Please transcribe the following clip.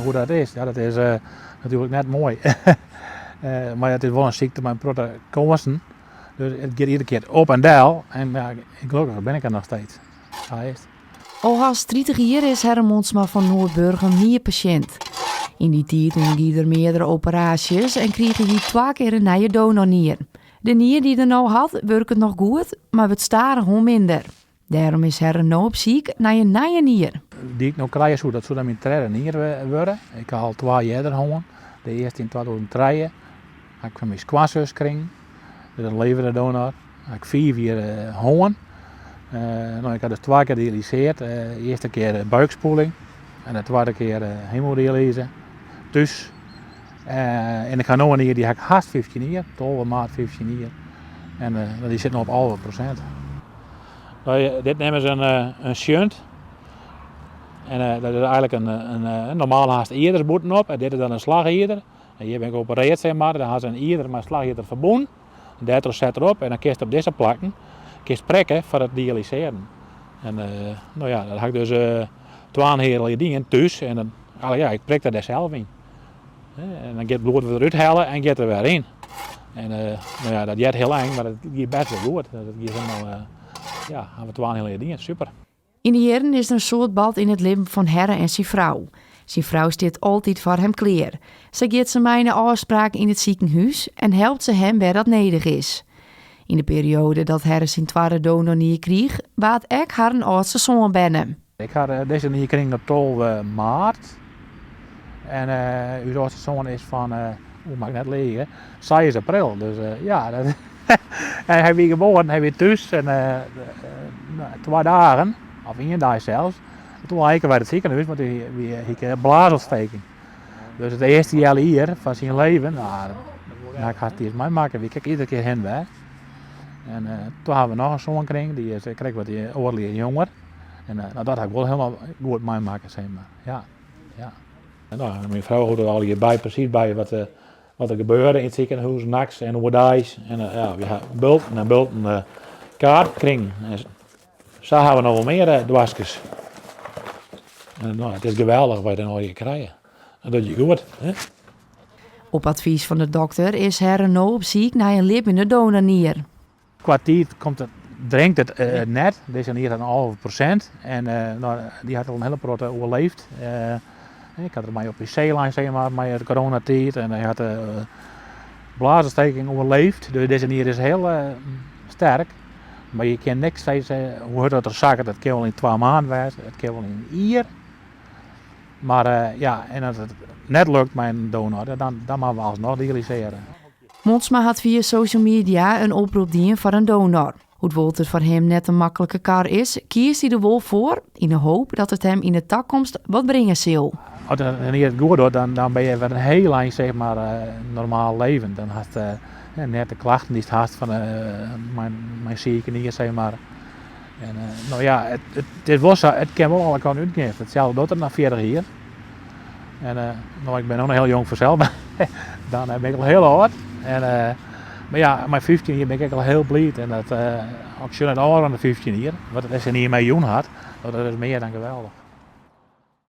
Hoe dat is? Ja, dat is natuerlik net moai. Mar it is wol in sykte mei in protte kânsen. Dus it giet iedere kear op en del. En ja, gelokkich bin ik der noch steeds. Sa is it. Al hast 30 jier is Herre Monsma fan Noardburgum nierpasjint. Yn dy tiid ûndergie er meardere operaasjes en krige hy twa kear in nije donornier. De nier dy't er no hat, wurket noch goed, mar wurdt stadichoan minder. Dêrom is Herre no op syk nei in nije nier. Dy't ik no krije soe, dat soe dan myn tredde nier wurde. Ik ha al twa earder hân. De earste yn 2003 ha ik fan myn skoansus krigen. Dus in levende donor. Ha ik fiif jier hân. No, ik ha dus twa kear dialyseard. De earste kear buikspoeling en de twadde kear hemodialyse thús. En ik ha no in nier, dy ha ik hast 15 jier, 12 maart 15 jier. En dy sit no op 11%. Dit neame se in shunt. En dat is eigenlik in normaal hast ieders bûtenop en dit is dan in slachieder. En hjir bin ik opereard, zeg mar. Dan ha se in ieder mei slachieder ferbûn. En dêrtroch set er op en dan kinst op dizze plakken kinst prikke foar it dialysearjen. En no ja, dat ha ik dus twaenheal jier dien thús en dan, ja, ik prikte dêr sels yn. En dan giet it bloed wer úthelle en giet der wer yn. En no ja, dat heart hiel eng, mar dat giet bêst wol goed. Dat giet hielendal, ja, ha we twaenheal jier dien, super. Yn de jierren is der in soad bard yn it libben fan Herre en syn frou. Syn frou stiet altyd foar him klear. Sa giet se mei nei ôfspraken yn it sikehûs en helpt se him wêr dat nedich is. Yn de perioade dat Herre syn twadde donornier krige, waard ek harren âldste soan berne. Ik ha dizze nier krigen op 12 maart. En ús âldste soan is fan, oeh, moat ik net liege, 6 april. Dus ja, dat en hy wie geboren, hy wie thús en twa dagen, of ien dei sels, toen lei ik by it sikehûs, want hy hie blaasontsteking. Dus it earste healjier fan syn leven, nou, dat ha ik hast iens meimakke, wie ik iedere kear hinne wer. En toen ha we noch in soan krigen, dy is krekt wat oardel jier jonger. En nou, dat ha ik wol hielendal goed meimakke, zeg mar. Ja, ja. Nou, myn frou hold der allegear by, presys by wat, wat der gebeurde yn it sikehûs, nachts en oerdeis. En ja, we ha bulten en bulten kaart krigen. En sa ha we noch wol mear doaskes. En no, it is geweldich wat je dan allegear krije. Dat docht je goed, hè? Op advys fan de dokter is Herre no op syk nei in libbene donornier. Kwa tiid komt it, dringt it net. Dizze nier hat in 11% en no, dy hat al in hiele protte oerleefd. Ik ha der mei op wc lein, zeg mar, mei de coronatiid en hy hat de blaasontsteking oerleefd. Dus dizze nier is hiel sterk. Mar je kinne niks sizze hoe hurd dat er sakket. It kin wol yn twa maand wêze, it kin wol yn in jier. Mar ja, en as it net lukt mei in donor, dan, dan moatte we alsnoch dialysearje. Monsma hat fia social media in oprop dien foar in donor. Hoewol't it foar him net in maklike kar is, kiest hy der wol foar, yn de hoop dat it him yn de takomst wat bringe sil. As in nier it goed docht, dan, dan bin je wer in hiel ein zeg maar, normaal leven. Dan hast net de klachten dy'tst hast fan mei sike nier, zeg maar. En no ja, it is wol sa, it kin wol alle kanten útgean. Itselde docht it nei 40 jier. En no, ik bin no noch hiel jong fansels, mar dan bin ik al hiel âld. En, mar ja, mei 15 jier bin ik ek al hiel bliid. En dat, as ik sjoch nei de ôfrûne 15 jier, wat dizze nier my jûn hat, dat is mear dan geweldich.